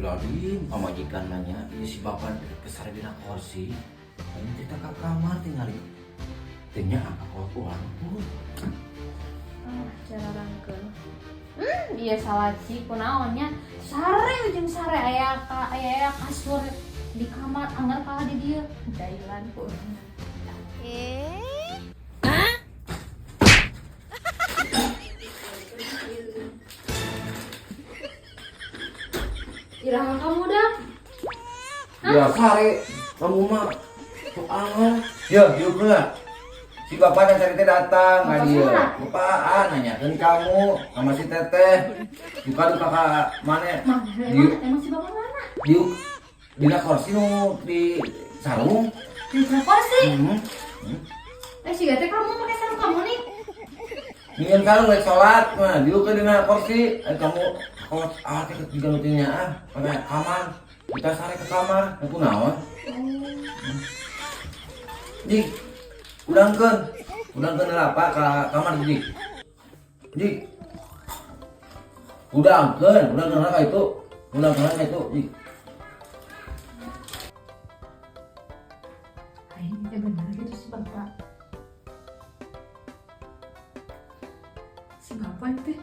Astagfirullahaladzim, pamajikan nanya, ieu si bapak kesare dina kursi. Ini kita ke kamar tinggal. Teu nyaah ka kolot urang pun. Ah, cararangkeun. Iya salaki kunaon nya. Sare ujung sare aya ka aya aya kasur di kamar anggar kalah di dieu. Jailan pun. Iraha kamu dah. Ya sare, kamu mah sok angel. Ya, diuk heula. Si bapak dan cari teh datang ka Bapak dieu. mana? Bapaan nanyakeun kamu sama si teteh. Duka-duka ka mana? Mana Diuk emang, emang si bapak mana? Diuk dina kursi nu di sarung. Di kursi. Hmm. Eh si gate kamu pakai sarung kamu nih. Ingin sarung rek salat, nah diuk ke dina kursi. Eh kamu kolot ah teh juga nu teu nyaah, kana kamar. Kita sare ke kamar, nu kunaon? Dik, udangkeun. Udangkeun heula Pak ka kamar Dik. Dik. Udangkeun, udangkeun heula ka itu. Udangkeun heula ka itu, Dik. Aing teh bener gitu si bapak. Si bapak itu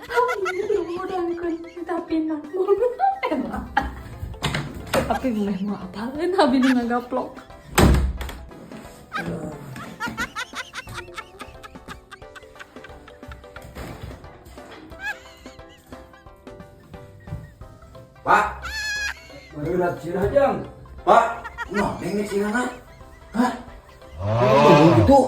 udangkeun tapi nak mau emang. Tapi meh mau apaan abi nu ngagaplok. Pak, Baru sirah jang. Pak, kunaon teh geus sirahna? Hah? Oh, gitu.